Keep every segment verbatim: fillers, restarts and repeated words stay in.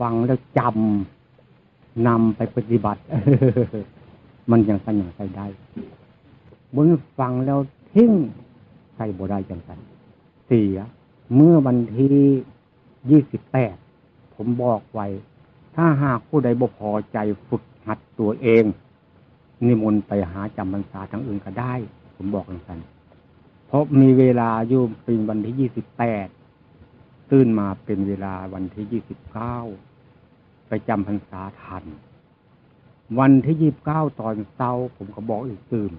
ฟังแล้วจำ นำไปปฏิบัติ มันจั่งซั้นจั่งใช้ได้ บ่แม่นฟังแล้วทิ้ง ใช้บ่ได้จั่งซั้น เสีย เมื่อวันที่ยี่สิบแปด ผมบอกไว้ ถ้าหากผู้ใดบ่พอใจฝึกหัดตัวเอง นิมนต์ไปหาจำพรรษาทางอื่นก็ได้ ผมบอกจั่งซั้น เพราะมีเวลาอยู่เป็นวันที่ยี่สิบแปด ตื่นมาเป็นเวลาวันที่ยี่สิบเก้า ไปจำพรรษาทัน วันที่ยี่สิบเก้าตอนเช้า ผมก็บอกอีกตื่น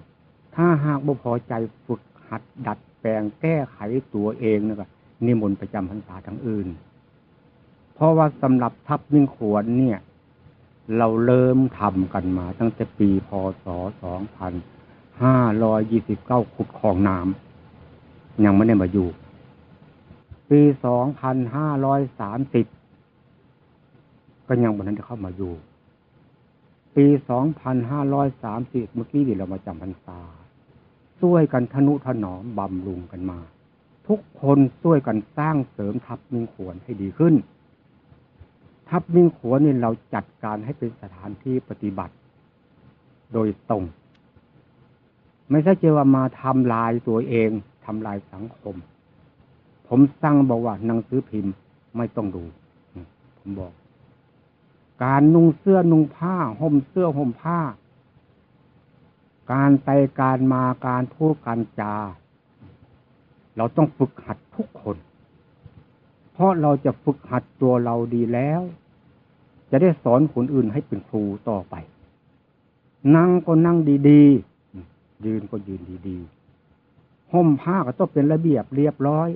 ถ้าหากบ่พอใจฝึกหัดดัดแปลงแก้ไขตัวเองนะ ก็นิมนต์ไปจำพรรษาทางอื่น เพราะว่าสำหรับทับมิ่งขวนเนี่ย เราเริ่มทำกันมาตั้งแต่ปี พ.ศ. สองพันห้าร้อยยี่สิบเก้า ขุดคลองน้ำ ยังไม่ได้มาอยู่ ปี สองพันห้าร้อยสามสิบ ก็ยังบ่ทันได้เข้ามาอยู่ ปี สองพันห้าร้อยสามสิบ เมื่อกี้นี่เรามาจำพรรษา ช่วยกันทะนุถนอมบำรุงกันมา ทุกคนช่วยกันสร้างเสริมทับมิ่งขวนให้ดีขึ้น ทับมิ่งขวนนี่เราจัดการให้เป็นสถานที่ปฏิบัติโดยตรง ไม่ใช่จะว่ามาทำลายตัวเอง ทำลายสังคม ผมสั่งบอกว่าหนังสือพิมพ์ไม่ต้องดู ผมบอก การนุ่งเสื้อนุ่งผ้า ห่มเสื้อห่มผ้า การไปการมา การพูดการจา เราต้องฝึกหัดทุกคน เพราะเราจะฝึกหัดตัวเราดีแล้ว จะได้สอนคนอื่นให้เป็นครูต่อไป นั่งก็นั่งดีๆ ยืนก็ยืนดีๆ ห่มผ้าก็ต้องเป็นระเบียบเรียบร้อย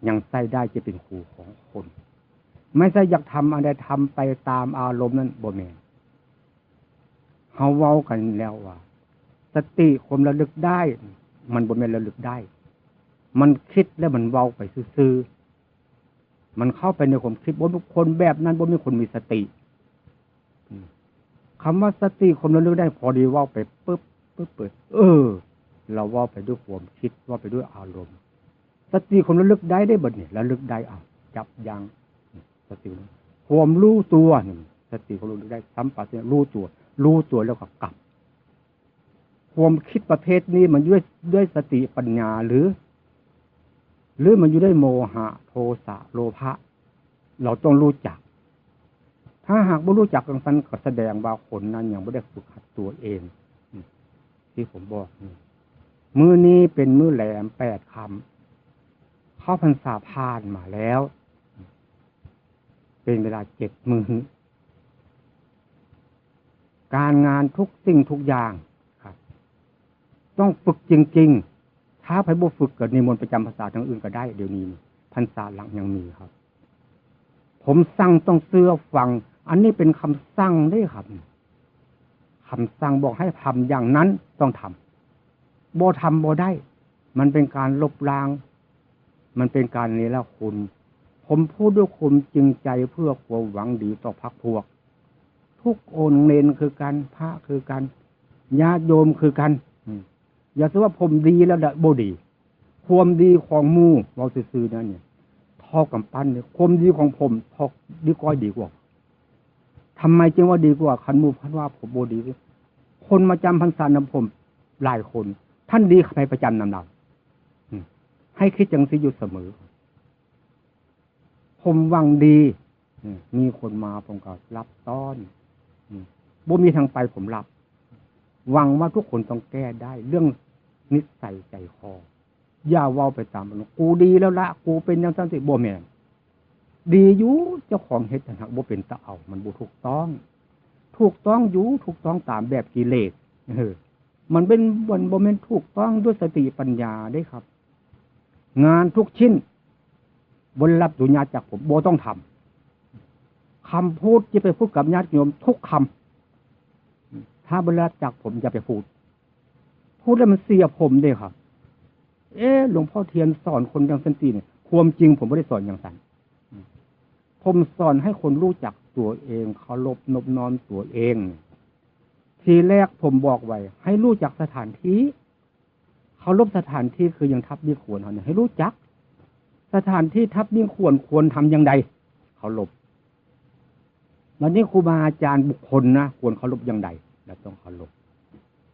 ยังใช้ได้จะเป็นครูของคน ไม่ใช่อยากทำอะไรทำไปตามอารมณ์นั้น บ่แม่น เฮาเว้ากันแล้วว่า สติความระลึกได้ มันบ่แม่นระลึกได้ มันคิดแล้วมันเว้าไปซื่อๆ มันเข้าไปในความคิด บ่มีคนแบบนั้น บ่มีคนมีสติ อืม คำว่าสติความระลึกได้ พอดีเว้าไปปึ๊บ ปึ๊บ ปึ๊บ เออ เราเว้าไปด้วยความคิด เว้าไปด้วยอารมณ์ สติความระลึกได้ได้บัดนี้ ระลึกได้ อ้าว ยับยั้ง สติ ความรู้ตัวนี่ สติความระลึกได้ สัมปชัญญะ รู้ตัว รู้ตัวแล้วก็กลับ ความคิดประเภทนี้มันด้วย ด้วยสติปัญญาหรือ หรือมันอยู่ด้วยโมหะ โทสะ โลภะ เราต้องรู้จัก ถ้าหากบ่รู้จักจั่งซั้น ก็แสดงว่าคนนั้นยังบ่ได้ฝึกหัดตัวเอง ที่ผมบอกนี่ มื้อนี้เป็นมื้อแหลมแปดค่ำ เข้าพรรษาผ่านมาแล้ว เป็นเวลาเจ็ดมื้อ การงานทุกสิ่งทุกอย่างครับ ต้องฝึกจริงๆ ถ้าไผบ่ฝึกก็นิมนต์ไปจำพรรษาทางอื่นก็ได้ เดี๋ยวนี้นี่ พรรษาหลังยังมีครับ ผมสั่งต้องเชื่อฟัง อันนี้เป็นคำสั่งเด้ครับ คำสั่งบอกให้ทำอย่างนั้นต้องทำ บ่ทำบ่ได้ มันเป็นการลบล้าง มันเป็นการเนรคุณ ผมพูดด้วยความจริงใจเพื่อความหวังดีต่อพรรคพวก ทุกองค์เณรคือกัน พระคือกัน ญาติโยมคือกัน อืม อย่าสิว่าผมดีแล้วละบ่ดี ความดีของหมู่ เว้าซื่อๆ นะเนี่ย เท่ากำปั้นเนี่ย ความดีของผมเท่า ดีก้อยดีกว่า ทำไมจึงว่าดีกว่า คันหมู่เพิ่นว่าผมบ่ดี คนมาจำพรรษานำผมหลายคน ท่านดี ใผไปจำนำลาว อืม ให้คิดจั่งซี้อยู่เสมอ ผมหวังดี อืม มีคนมาผมก็รับต้อน อืม บ่มีทางไปผมรับ หวังว่าทุกคนต้องแก้ได้ เรื่องนิสัยใจคอ อย่าเว้าไปตามมัน กูดีแล้วละ กูเป็นจั่งซั้นสิ บ่แม่น ดีอยู่ เจ้าของเฮ็ด แต่หากบ่เป็นตาเอา มันบ่ถูกต้อง ถูกต้องอยู่ ถูกต้องตามแบบกิเลส เออ มันเป็น มันบ่แม่นถูกต้องด้วยสติปัญญาเด้ครับ งานทุกชิ้น บ่ได้รับอนุญาตจากผม บ่ต้องทำ คำพูดที่ไปพูดกับญาติโยมทุกคำ ถ้าบ่ได้รับจากผมอย่าไปพูด พูดแล้วมันเสียผมเด้ครับ เอ๊ะ หลวงพ่อเทียนสอนคนจั่งซั้นติเนี่ย ความจริงผมบ่ได้สอนจั่งซั้น ผมสอนให้คนรู้จักตัวเอง เคารพนบน้อมตัวเอง ทีแรกผมบอกไว้ ให้รู้จักสถานที่ เคารพสถานที่คืออย่างทับมิ่งขวนเฮาเนี่ย ให้รู้จัก สถานที่ทับมิ่งขวนควรทำอย่างใด เคารพ วันนี้ครูบาอาจารย์บุคคลนะ ควรเคารพอย่างใด เราต้องเคารพ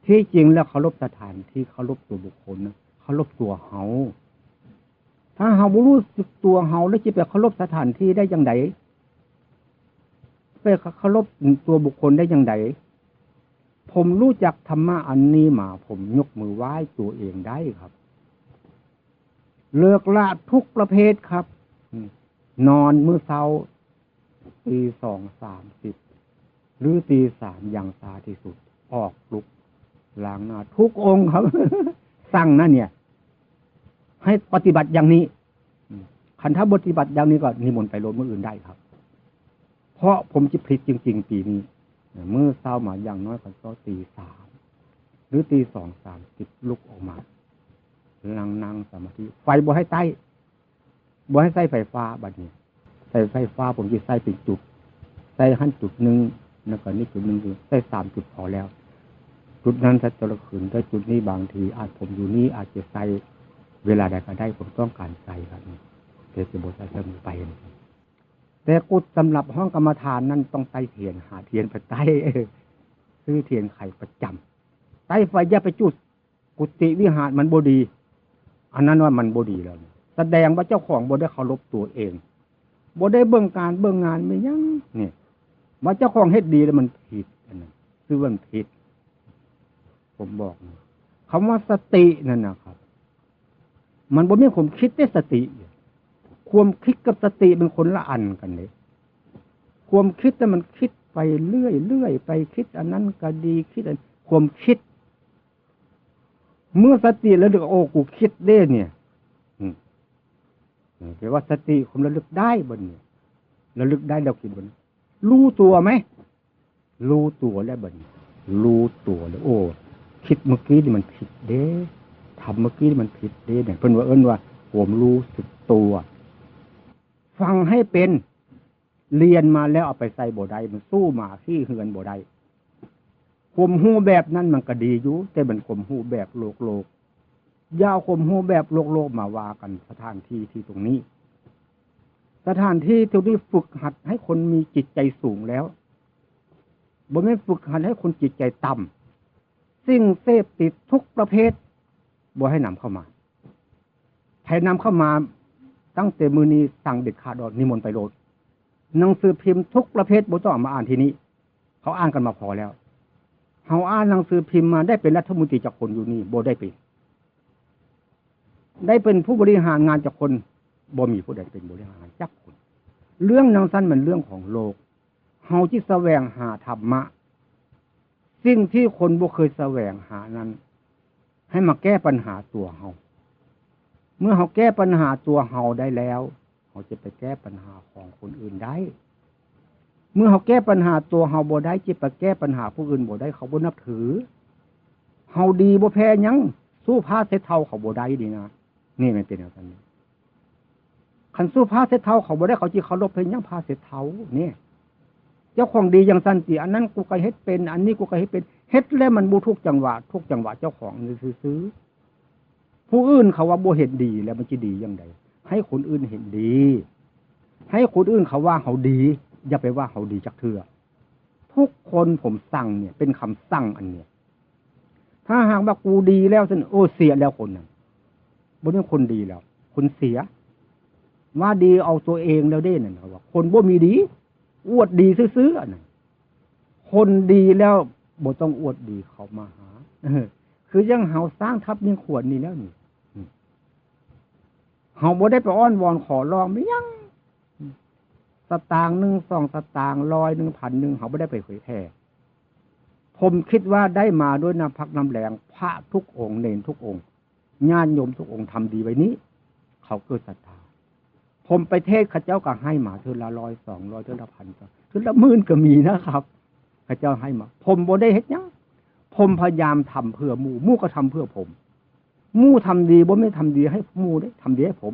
ที่จริงแล้วเคารพสถานที่ เคารพตัวบุคคลนะ เคารพตัวเฮา ถ้าเฮาบ่รู้สึกตัวเฮา แล้วจะไปเคารพสถานที่ได้อย่างใด ไปเคารพตัวบุคคลได้อย่างใด ผมรู้จักธรรมะอันนี้มา ผมยกมือไหว้ตัวเองได้ครับ เลิกละทุกประเภทครับ นอนมื้อเช้า ตีสองสามสิบ หรือตีสามอย่างช้าที่สุด ออกลุก ล้างหน้าทุกองค์ครับ สั่งนะเนี่ย ให้ปฏิบัติอย่างนี้ อืม คันถ้าปฏิบัติอย่างนี้ก็นิมนต์ไปโลดมื้ออื่นได้ครับ เพราะผมจะผิดจริงๆ ปีนี้ มื้อเช้ามาอย่างน้อยก็ต้องตีสาม หรือตีสองสามสิบ ลุกออกมา นั่งนั่งสมาธิ ไฟบ่ให้ใต้ บ่ให้ใช้ไฟฟ้าบัดนี้ ใช้ไฟฟ้าผมจะใช้เป็นจุด ใช้หั่นจุดหนึ่ง แล้วก็นี่จุดหนึ่ง ใช้สามจุดพอแล้ว จุดนั้นใช้แต่ละคืน แต่จุดนี้บางทีอาจผมอยู่นี่อาจจะใช้เวลาใดก็ได้ ผมต้องการใช้ครับ แต่จะบ่ใช้เสมอไป แต่กุศลสำหรับห้องกรรมฐานนั้นต้องไต้เทียน หาเทียนไปไต้ ซื้อเทียนไขประจำ ไต้ไฟอย่าไปจุด กุฏิวิหารมันบ่ดี อันนั้นว่ามันบ่ดีแล้ว แสดงว่าเจ้าของบ่ได้เคารพตัวเอง บ่ได้เบิ่งการเบิ่งงานไม่ยั้ง นี่ ว่าเจ้าของเฮ็ดดีแล้วมันผิด อันนั้นคือมันผิด ผมบอกนะ คำว่าสตินั่นนะครับ มันบ่มีความคิดเด้ สติ ความคิดกับสติเป็นคนละอันกันเลย ความคิดน่ะมันคิดไปเรื่อยๆ ไปคิดอันนั้นก็ดี คิดอัน ความคิด เมื่อสติระลึก โอ้ กูคิดเด้เนี่ย อืม แปลว่าสติความระลึกได้บัดนี้ ระลึกได้แล้วคิดบัดนี้ รู้ตัวไหม รู้ตัวแล้วบัดนี้ รู้ตัวแล้ว โอ้ คิดเมื่อกี้นี่มันผิดเด้ ทำเมื่อกี้นี่มันผิดเด้เนี่ย เพิ่นว่า เอิ้นว่าความรู้สึกตัว ฟังให้เป็น เรียนมาแล้วเอาไปใช้บ่ได้ มันสู้หมาขี้เฮือนบ่ได้ ความรู้แบบนั้นมันก็ดีอยู่ แต่มันความรู้แบบโลกๆ อย่าเอาความรู้แบบโลกๆ มาว่ากัน สถานที่ที่ตรงนี้ สถานที่ที่ได้ฝึกหัดให้คนมีจิตใจสูงแล้ว บ่แม่นฝึกหัดให้คนจิตใจต่ำ สิ่งเสพติดทุกประเภท บ่ให้นำเข้ามา ใครนำเข้ามาตั้งแต่มื้อนี้สั่งเด็ดขาด ออกนิมนต์ไปโลด หนังสือพิมพ์ทุกประเภทบ่ต้องเอามาอ่านที่นี่ เขาอ่านกันมาพอแล้ว เขาอ่านหนังสือพิมพ์มาได้เป็นรัฐมนตรีจักคนอยู่นี่ บ่ได้เป็น ได้เป็นผู้บริหารงานจักคน บ่มีผู้ใดเป็นบริหารงานจักคน เรื่องหนังสั้นมันเรื่องของโลก เขาจิแสวงหาธรรมะ สิ่งที่คนบ่เคยแสวงหานั้น ให้มาแก้ปัญหาตัวเขา เมื่อเขาแก้ปัญหาตัวเขาได้แล้ว เขาจะไปแก้ปัญหาของคนอื่นได้ เมื่อเขาแก้ปัญหาตัวเขาบ่ได้ จะไปแก้ปัญหาผู้อื่นบ่ได้ เขาบ่นับถือ เขาดีบ่แพ้หยัง สู้ผ้าเช็ดเท้าเขาบ่ได้ดีนะ นี่มันเป็นอย่างนั้น คันสู้ผ้าเช็ดเท้าเขาบ่ได้ เขาจิเคารพเพิ่นหยังผ้าเช็ดเท้าเนี่ย เจ้าของดีอย่างสันติ อันนั้นกูก็เฮ็ดเป็น อันนี้กูก็เฮ็ดเป็น เฮ็ดแล้วมันบ่ถูกจังหวะ ถูกจังหวะเจ้าของซื่อๆ ผู้อื่นเขาว่าบ่เห็นดีแล้วมันจะดีอย่างใด ให้คนอื่นเห็นดี ให้คนอื่นเขาว่าเขาดี อย่าไปว่าเขาดีจักเทื่อ ทุกคนผมสั่งเนี่ย เป็นคำสั่งอันเนี่ย ถ้าหากว่ากูดีแล้วซั่น โอ้ เสียแล้วคนนั้น บ่เป็นคนดีแล้ว คนเสีย ว่าดีเอาตัวเองแล้วเด้นั่น เขาว่า คนบ่มีดี อวดดีซื่อๆ อันนั้น คนดีแล้วบ่ต้องอวดดีเขามาหา เออ คือยังเฮาสร้างทัพเลี้ยงขวัญนี่แล้วนี่ อืม เฮาบ่ได้ไปอ้อนวอนขอร้องไม่ยัง สตางค์หนึ่ง สองสตางค์ ร้อยหนึ่ง พันหนึ่ง เฮาบ่ได้ไปเผยแผ่ ผมคิดว่าได้มาด้วยน้ำพักน้ำแรง พระทุกองค์ เณรทุกองค์ ญาติโยมทุกองค์ทำดีไว้นี้ เขาเกิดศรัทธา ผมไปเทศน์เขาเจ้าก็ให้มาเทื่อละร้อย สองร้อย เทื่อละพัน เทื่อละหมื่นก็มีนะครับ เขาเจ้าให้มา ผมบ่ได้เฮ็ดหยัง ผมพยายามทำเพื่อหมู่ หมู่ก็ทำเพื่อผม หมู่ทำดีบ่แม่นทำดีให้หมู่เด้ ทำดีให้ผม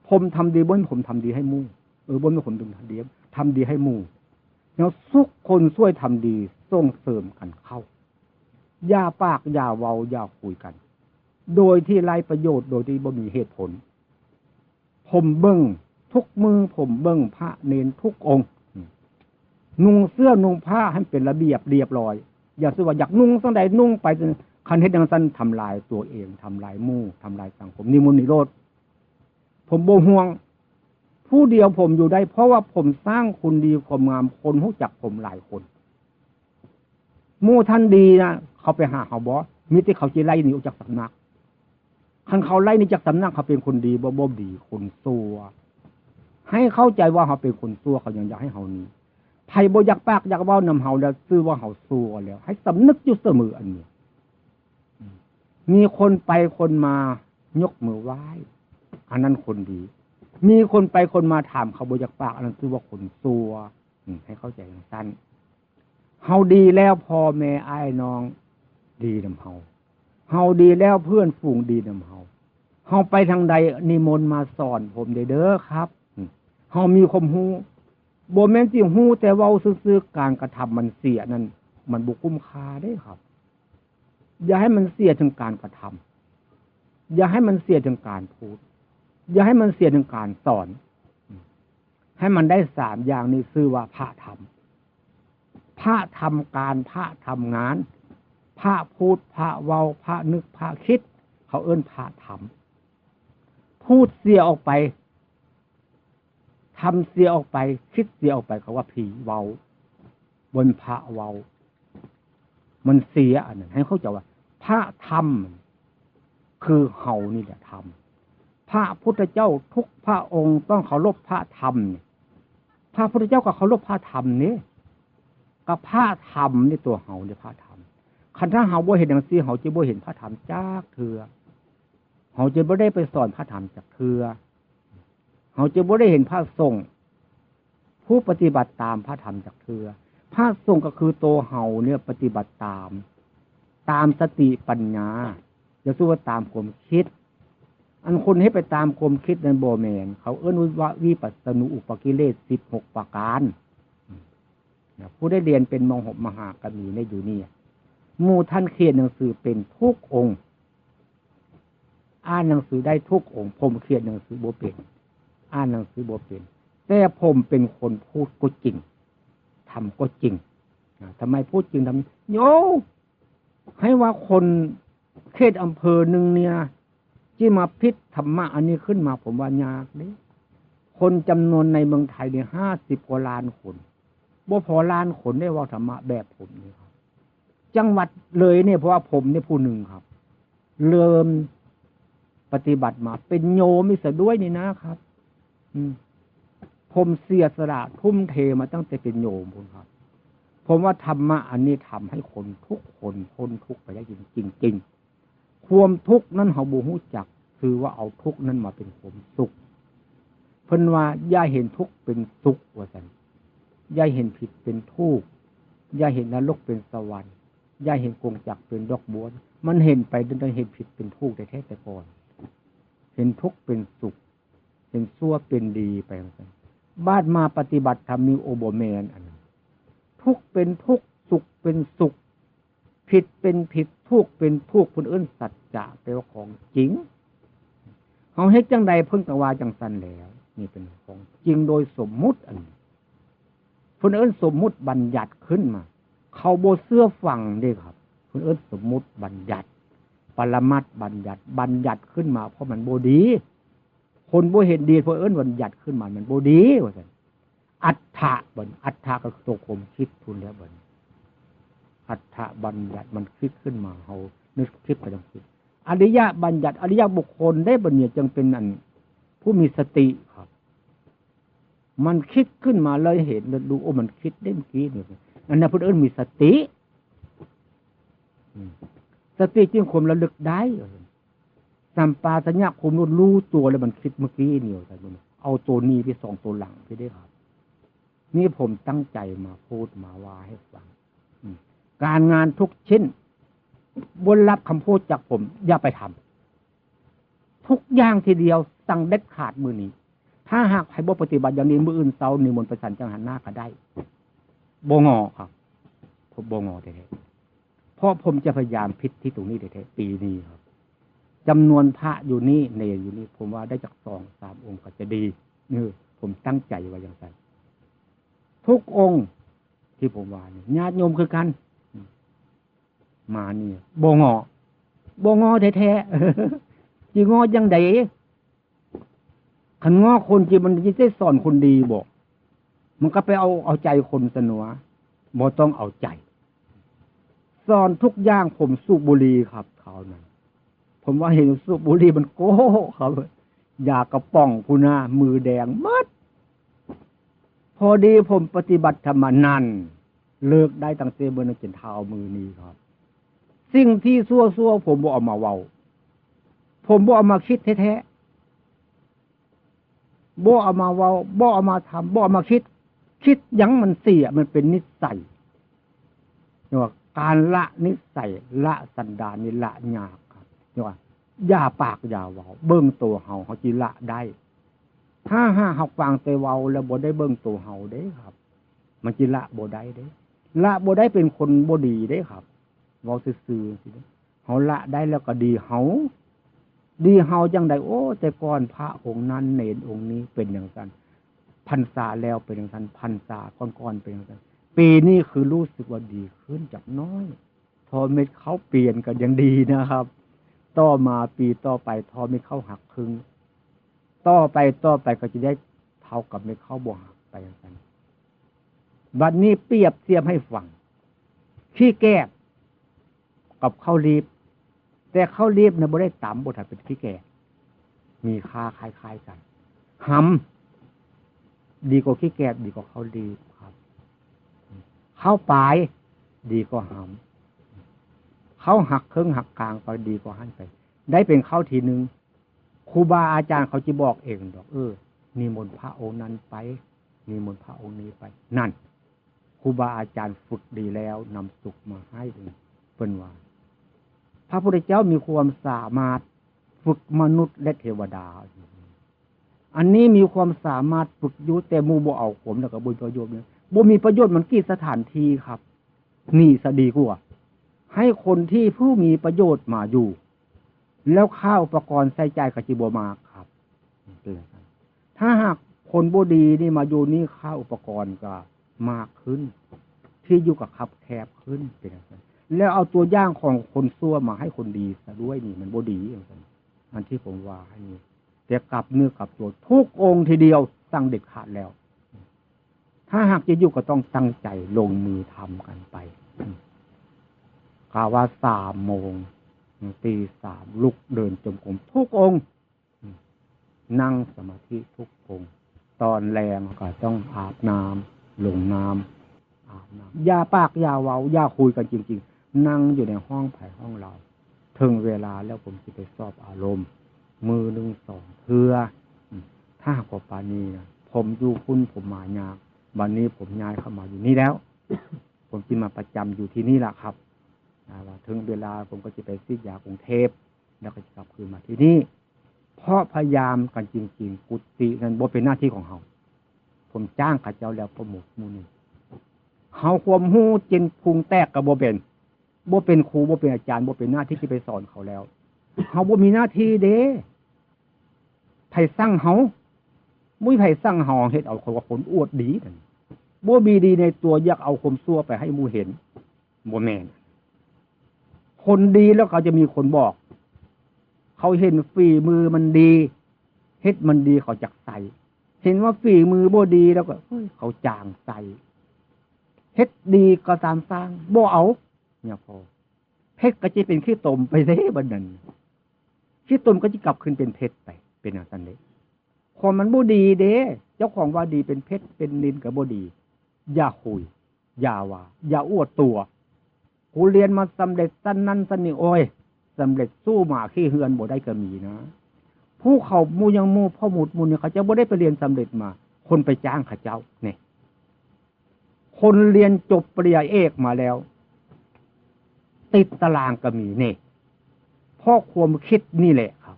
ผมทำดีบ่แม่นผมทำดีให้หมู่ เออ บ่แม่นผมทำดี ทำดีให้หมู่ แล้วทุกคนช่วยทำดีส่งเสริมกันเข้า อย่าปากอย่าเว้าอย่าคุยกัน โดยที่ไร้ประโยชน์ โดยที่บ่มีเหตุผล ผมเบิ่งทุกมื้อ ผมเบิ่งพระเณรทุกองค์ นุ่งเสื้อนุ่งผ้าให้เป็นระเบียบเรียบร้อย อย่าสิว่าอยากนุ่งจั่งใดนุ่งไป คันเฮ็ดจั่งซั้นทำลายตัวเอง ทำลายหมู่ ทำลายสังคม นิมนต์นิโรธ ผมบ่ห่วง ผู้เดียวผมอยู่ได้ เพราะว่าผมสร้างคุณดีความงาม คนรู้จักผมหลายคน หมู่ท่านดีนะ เขาไปหาเฮาบ่ มีแต่เขาสิไล่หนีออกจากสำนัก คันเขาไล่หนีจากสำนัก เขาเป็นคนดีบ่ บ่ดี คนชั่ว ให้เข้าใจว่าเฮาเป็นคนชั่ว เขายังอยากให้เฮาหนี ไผบ่อยากปากอยากเว้านำเฮาแล้ว ชื่อว่าเฮาชั่วแล้ว ให้สำนึกอยู่เสมออันนี้ มีคนไปคนมายกมือไหว้ อันนั้นคนดี มีคนไปคนมาถามเขาบ่อยากปาก อันนั้นชื่อว่าคนชั่ว อืม ให้เข้าใจจั่งซั้น เฮาดีแล้วพ่อแม่อ้ายน้องดีนำเฮา เฮาดีแล้วเพื่อนฝูงดีนำเฮา เฮาไปทางใดนิมนต์มาสอนผมเด้อครับ อืม เฮามีความรู้ บ่แม่นสิรู้แต่เว้าซื่อๆ การกระทำมันเสียนั่น มันบ่คุ้มค่าเด้ครับ อย่าให้มันเสียถึงการกระทำ อย่าให้มันเสียถึงการพูด อย่าให้มันเสียถึงการสอน ให้มันได้สามอย่างนี้ชื่อว่าพระธรรม พระทำการ พระทำงาน พระพูด พระเว้า พระนึก พระคิด เขาเอิ้นพระธรรม พูดเสียออกไป ทำเสียออกไป คิดเสียออกไป เขาว่าผีเว้า บ่แม่นพระเว้า มันเสียอันนั้น ให้เข้าใจว่า พระธรรม คือเฮานี่แหละธรรม พระพุทธเจ้าทุกพระองค์ต้องเคารพพระธรรมนี่ พระพุทธเจ้าก็เคารพพระธรรมนี่ ก็พระธรรมนี่ตัวเฮานี่พระธรรม คันถ้าเฮาบ่เฮ็ดจั่งซี้ เฮาจะบ่เห็นพระธรรมจักเทื่อ เฮาจะบ่ได้ไปสอนพระธรรมจักเทื่อ เฮาจะบ่ได้เห็นพระสงฆ์ผู้ปฏิบัติตามพระธรรมจักเทื่อ พระสงฆ์ก็คือตัวเฮาเนี่ยปฏิบัติตาม ตามสติปัญญา อย่าสู้ว่าตามความคิด อันคนให้ไปตามความคิดนั้นบ่แม่น เขาเอิ้นว่าวิปัสสนูปกิเลสสิบหกประการ นะ ผู้ได้เรียนเป็นมหกมหาก็มีในอยู่นี่ หมู่ท่านเขียนหนังสือเป็นทุกองค์ อ่านหนังสือได้ทุกองค์ ผมเขียนหนังสือบ่เป็น อ่านหนังสือบ่เป็น แต่ผมเป็นคนพูดก็จริง ทำก็จริง นะ ทำไมพูดจริง ทำ โย ให้ว่าคนเขตอำเภอหนึ่งเนี่ย ที่มาผิดธรรมะอันนี้ขึ้นมา ผมว่ายากเด้ คนจำนวนในเมืองไทยเนี่ย ห้าสิบกว่าล้านคน บ่พอล้านคนได้เว้าธรรมะแบบผมนี่ครับ จังหวัดเลยเนี่ย เพราะว่าผมเนี่ยผู้หนึ่งครับ เริ่มปฏิบัติมาเป็นโยมอีกซะด้วยนี่นะครับ อืม ผมเสียสละทุ่มเทมาตั้งแต่เป็นโยมพุ้นครับ ผมว่าธรรมะอันนี้ทำให้คนทุกคนพ้นทุกข์ไปได้จริงๆ ความทุกข์นั้นเฮาบ่ฮู้จัก คือว่าเอาทุกข์นั้นมาเป็นความสุข เพิ่นว่าอย่าเห็นทุกข์เป็นสุข ว่าซั่น อย่าเห็นผิดเป็นถูก อย่าเห็นนรกเป็นสวรรค์ อย่าเห็นกงจักรเป็นดอกบัว มันเห็นไปจนเห็นผิดเป็นถูกแท้ๆ แต่ก่อน เห็นทุกข์เป็นสุข เห็นชั่วเป็นดีไปจั่งซั่น บาดมาปฏิบัติธรรมนี่ โอ้ บ่แม่นอันนั้น ทุกข์เป็นทุกข์ สุขเป็นสุข ผิดเป็นผิด ถูกเป็นถูก เพิ่นเอิ้นสัจจะ แปลว่าของจริง เฮาเฮ็ดจั่งใดเพิ่นก็ว่าจั่งซั่นแหล้ว นี่เป็นของจริงโดยสมมุติอันนี้ เพิ่นเอิ้นสมมุติบัญญัติขึ้นมา เขาบ่เชื่อฟังเด้ครับ เพิ่นเอิ้นสมมุติบัญญัติ ปรมัตถบัญญัติ บัญญัติขึ้นมาเพราะมันบ่ดี คนบ่เห็นดี เพิ่นเอิ้นบัญญัติขึ้นมา มันบ่ดี ว่าซั่น อัฏฐะ บัดนี้ อัฏฐะก็คือตัวความคิดพุ้นแหล้วบัดนี้ อัฏฐบัญญัติมันคิดขึ้นมา เฮานึกคิดไปจั่งซี้ อริยบัญญัติ อริยบุคคลได้บัดนี้จึงเป็นอันผู้มีสติครับ มันคิดขึ้นมาเลยเห็น แล้วดู โอ้ มันคิดได้เมื่อกี้นี่ อันนั้นเพิ่นเอิ้นมีสติ อืม สติจึงความระลึกได้ สัมปชัญญะความรู้ รู้ตัวแล้วมันคิดเมื่อกี้นี่ เอาตัวนี้ไปสองตัวหลังไปได้ครับ นี่ผมตั้งใจมาพูดมาว่าให้ฟัง อืม การงานทุกชิ้น บ่รับคำพูดจากผม อย่าไปทำ ทุกอย่างทีเดียว สั่งเด็ดขาดมื้อนี้ ถ้าหากไผบ่ปฏิบัติอย่างนี้ มื้ออื่นเช้านิมนต์ไปฉันจังหันหน้าก็ได้ บ่งอครับ ผมบ่งอแท้ๆ เพราะผมจะพยายามผิดที่ตรงนี้แท้ๆ ปีนี้ครับ จำนวนพระอยู่นี่ เณรอยู่นี่ ผมว่าได้จักสองสามองค์ก็จะดี เออ ผมตั้งใจว่าจั่งซั่น ทุกองค์ ที่ผมว่านี่ ญาติโยมคือกัน มานี่ บ่งอ บ่งอแท้ๆ สิงอจั่งใด คันงอคนจริงมันจะได้สอนคนดีบ่ มันก็ไปเอา เอาใจคนซะหนัว บ่ต้องเอาใจ สอนทุกอย่าง ผมสูบบุหรี่ครับ คราวนั้น ผมว่าเห็นสูบบุหรี่มันโก้ครับ ยากระป๋องพุ้นนะ มือแดงหมด พอดีผมปฏิบัติธรรมนั่น เลิกได้ตั้งแต่มื้อนั้นจนเท่ามื้อนี้ครับ สิ่งที่ซั่วๆ ผมบ่เอามาเว้า ผมบ่เอามาคิดแท้ๆ บ่เอามาเว้า บ่เอามาทำ บ่เอามาคิด คิดหยังมันเสีย มันเป็นนิสัย เรียกว่าการละนิสัย ละสันดานนี่ละยากครับ เรียกว่าอย่าปากอย่าเว้า เบิ่งตัวเฮา เฮาจิละได้ ถ้าหากเฮาฟังแต่เว้าแล้วบ่ได้เบิ่งตัวเฮาเด้ครับ มันจิละบ่ได้เด้ ละบ่ได้ เป็นคนบ่ดีเด้ครับ เว้าซื่อๆ สิเด้ เฮาละได้แล้วก็ดีเฮา ดีเฮาจั่งใด โอ้ แต่ก่อนพระองค์นั้น เณรองค์นี้เป็นจั่งซั้น พรรษาแล้วเป็นจั่งซั้น พรรษาก่อนๆ เป็นจั่งซั้น ปีนี้คือรู้สึกว่าดีขึ้นจักน้อย ทอเม็ดข้าวเปลี่ยนก็ยังดีนะครับ ต่อมาปีต่อไปทอเม็ดข้าวหักครึ่ง ต่อไปต่อไปก็จะได้เท่ากับเม็ดข้าวบ่หักไปจั่งซั้น บัดนี้เปรียบเทียบให้ฟัง ขี้แกบกับข้าวหลีบ แต่ข้าวหลีบน่ะบ่ได้ตำ บ่ถ้าเป็นขี้แกบ มีค่าคล้ายๆ กัน หำ ดีกว่าขี้แกบ ดีกว่าข้าวหลีบครับ ข้าวปาย ดีกว่าหำ ข้าวหักครึ่งหักกลางไป ดีกว่าหั่นไป ได้เป็นข้าวทีหนึ่ง ครูบาอาจารย์เขาจะบอกเองดอก เออ นิมนต์พระองค์นั้นไป นิมนต์พระองค์นี้ไป นั่น ครูบาอาจารย์ฝึกดีแล้วนำสุขมาให้ เพิ่นว่า พระพุทธเจ้ามีความสามารถฝึกมนุษย์และเทวดา อันนี้มีความสามารถฝึกอยู่ แต่หมู่บ่เอาความแล้วก็บ่มีประโยชน์เนี่ย บ่มีประโยชน์มันกี่สถานที่ครับ นี่ซะดีกว่า ให้คนที่ผู้มีประโยชน์มาอยู่ แล้วค่าอุปกรณ์ใช้จ่ายก็สิบ่มากครับ ถ้าหากคนบ่ดีนี่มาอยู่นี่ ค่าอุปกรณ์ก็มากขึ้น ที่อยู่ก็คับแคบขึ้น เป็นจั่งซั้น แล้วเอาตัวอย่างของคนซั่วมาให้คนดีซะด้วยนี่ มันบ่ดีจั่งซั้น อันที่ผมว่าให้นี่ แต่กลับเนื้อกลับตัวทุกองค์ทีเดียว สั่งเด็ดขาดแล้ว ถ้าหากจะอยู่ก็ต้องตั้งใจลงมือทำกันไป กะว่าสามโมง ตีสาม ลุกเดินจงกรมทุกองค์ นั่งสมาธิทุกองค์ ตอนแลงก็ต้องอาบน้ำ ลงน้ำ อาบน้ำ อย่าปากอย่าเว้า อย่าคุยกันจริงๆ นั่งอยู่ในห้องไผห้องเรา ถึงเวลาแล้วผมสิไปสอบอารมณ์ มื้อหนึ่งสองเทื่อ อืม ถ้าหากว่าปานนี้นะ ผมอยู่พุ้นผมมายาก บัดนี้ผมย้ายเข้ามาอยู่นี่แล้ว ผมสิมาประจำอยู่ที่นี่ล่ะครับ อ่า ว่าถึงเวลาผมก็สิไปฉีดยากรุงเทพฯ แล้วก็สิกลับคืนมาที่นี่ เพราะพยายามกันจริงๆ กุฏินั้นบ่เป็นหน้าที่ของเฮา ผมจ้างเขาเจ้าแล้ว พระหมู่ หมู่นี้ เฮาความรู้จนพุงแตกก็บ่เป็น บ่เป็นครู บ่เป็นอาจารย์ บ่เป็นหน้าที่ที่ไปสอนเขาแล้ว เฮาบ่มีหน้าที่เด้ ไผสั่งเฮา บ่มีไผสั่งเฮา เฮ็ดเอาคนว่าคนอวดดีนั่น บ่มีดีในตัว อยากเอาความซั่วไปให้หมู่เห็น บ่แม่น คนดีแล้วเขาจะมีคนบอก เขาเห็นฝีมือมันดี เฮ็ดมันดีเขาจักใส่ เห็นว่าฝีมือบ่ดีแล้วก็ เฮ้ย เขาจางใส่ เฮ็ดดีก็ตามสร้าง บ่เอา เนี่ยพอ เพชรก็จะเป็นขี้ตมไปเด้บัดนั้น ขี้ตมก็จะกลับคืนเป็นเพชรไป เป็นจั่งซั้นเด้ ความมันบ่ดีเด้ เจ้าของว่าดีเป็นเพชรเป็นนิลก็บ่ดี อย่าคุย อย่าว่า อย่าอวดตัว กูเรียนมาสำเร็จชั้นนั้นชั้นนี้ โอ้ย สำเร็จสู้หมาขี้เฮือนบ่ได้ก็มีนะ ผู้เขาหมู่อย่างหมู่พ่อหมู่หมู่นี่เขาเจ้าบ่ได้ไปเรียนสำเร็จมา คนไปจ้างเขาเจ้า นี่ คนเรียนจบปริญญาเอกมาแล้ว ติดตารางก็มี นี่ เพราะความคิดนี่แหละครับ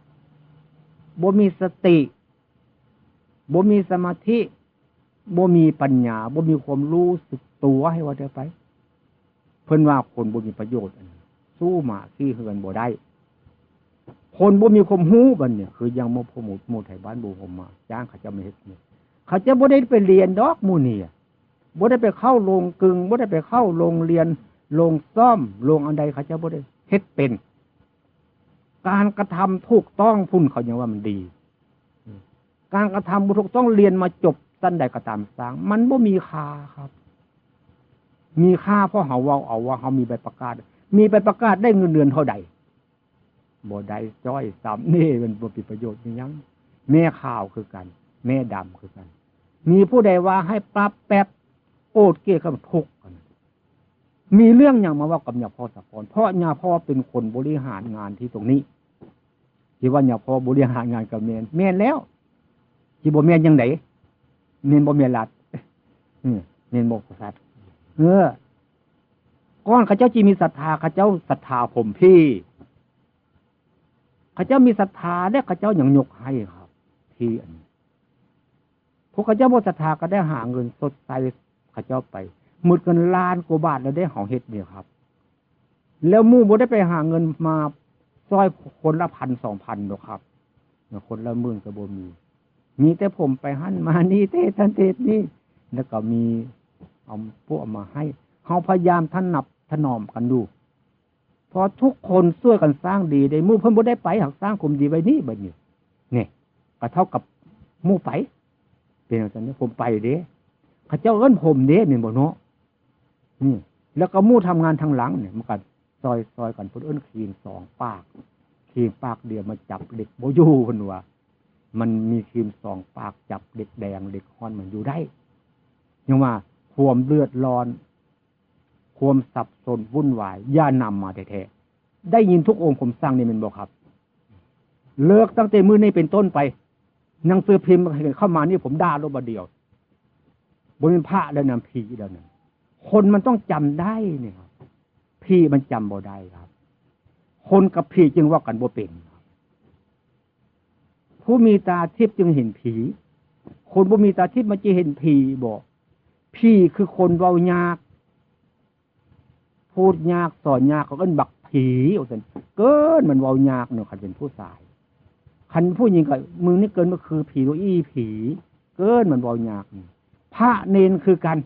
บ่มีสติ บ่มีสมาธิ บ่มีปัญญา บ่มีความรู้สึกตัว ให้ว่าเถอะไป เพิ่นว่าคนบ่มีประโยชน์อันนี้ สู้หมาขี้เฮือนบ่ได้ คนบ่มีความรู้บัดนี้ คืออย่างหมู่พ่อหมู่ หมู่ไทบ้านบ่ฮู้มา จ้างเขาเจ้ามาเฮ็ดนี่ เขาเจ้าบ่ได้ไปเรียนดอกหมู่นี่อะ บ่ได้ไปเข้าโรงกลึง บ่ได้ไปเข้าโรงเรียน โรงซ่อม โรงอันใด เขาเจ้าบ่ได้เฮ็ดเป็น การกระทำถูกต้องพุ้นเขายังว่ามันดี การกระทำบ่ถูกต้อง เรียนมาจบชั้นใดก็ตามสร้าง มันบ่มีค่าครับ มีค่าเพราะเฮาเว้าเอาว่าเฮามีใบประกาศ มีใบประกาศได้เงินเดือนเท่าใด บ่ได้จ้อยซ้ำ นี่มันบ่มีประโยชน์อิหยัง แม่ขาวคือกัน แม่ดำคือกัน มีผู้ใดว่าให้ปรับแป๊บ โอดเกะก็ทุกข์กัน มีเรื่องหยังมาเว้ากับญาพ่อสะกอน เพราะญาพ่อเป็นคนบริหารงานที่ตรงนี้ ที่ว่าญาพ่อบริหารงานก็แม่น แม่นแล้ว สิบ่แม่นจั่งใด แม่นบ่แม่นรัฐ อืม แม่นบ่กษัตริย์ เออ ก่อนเขาเจ้าสิมีศรัทธา เขาเจ้าศรัทธาผมพี่ เขาเจ้ามีศรัทธาและเขาเจ้ายังยกให้ครับ ที่อันนี้ พวกเขาเจ้าบ่ศรัทธาก็ได้หาเงินสดใส่เขาเจ้าไป หมดเงินล้านกว่าบาทแล้วได้เฮาเฮ็ดนี่ครับ แล้วหมู่บ่ได้ไปหาเงินมาซ่อยคนละพันสองพันดอกครับ คนละหมื่นก็บ่มี มีแต่ผมไปหั่นมานี่ เทศนั่นเทศนี่ แล้วก็มีเอาพวกมาให้ เฮาพยายามถนับถนอมกันอยู่ เพราะทุกคนช่วยกันสร้างดีได้ หมู่เพิ่นบ่ได้ไป หากสร้างความดีไว้นี่บัดนี้ นี่ ก็เท่ากับหมู่ไป เป็นจั่งซั่นเด้ ผมไปเด้ เขาเจ้าเอิ้นผมเด้ แม่นบ่เนาะ นี่ แล้วก็หมู่ทำงานทางหลังเนี่ย มันก็ซอยๆกัน เพิ่นเอิ้นครีมสองปาก ครีมปากเดียวมาจับเหล็กบ่อยู่ เพิ่นว่า มันมีครีมสองปากจับเหล็กแดง เหล็กฮ้อนมันอยู่ได้ ยังว่าความเดือดร้อน ความสับสนวุ่นวาย อย่านำมาแท้ๆ ได้ยินทุกองค์ผมสั่งนี่แม่นบ่ครับ เลิกตั้งแต่มื้อนี้เป็นต้นไป หนังสือพิมพ์เข้ามานี่ผมด่าโลดบาดเดียว บ่แม่นพระแล้วนะ ผีแล้วนะ คนมันต้องจำได้นี่ครับ ผีมันจำบ่ได้ครับ คนกับผีจึงเว้ากันบ่เป็นครับ ผู้มีตาทิพย์จึงเห็นผี คนบ่มีตาทิพย์มันจะเห็นผีบ่ ผีคือคนเว้ายาก พูดยากสอนยาก เขาเอิ้นบักผี ว่าซั่น เกินมันเว้ายากเนาะ คันเป็นผู้ชาย คันผู้หญิงก็ มึงนี่เกินมาคือผี หรืออีผี เกินมันเว้ายากนี่ พระเณรคือกัน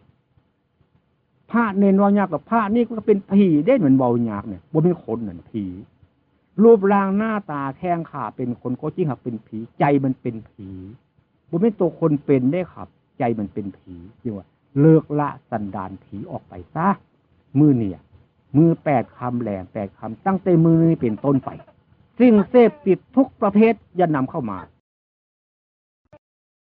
พระเณรเว้ายาก กับพระนี่ก็เป็นผีเด้ มันเว้ายากเนี่ย บ่เป็นคนนั่น ผี รูปร่างหน้าตาแข้งขาเป็นคนก็จริง หากเป็นผี ใจมันเป็นผี บ่แม่นตัวคนเป็นเด้ครับ ใจมันเป็นผี จึงว่าเลิกละสันดานผีออกไปซะ มื้อเนี่ย มื้อแปดค่ำแลงแปดค่ำ ตั้งแต่มื้อนี้เป็นต้นไป สิ่งเสพติดทุกประเภทอย่านำเข้ามา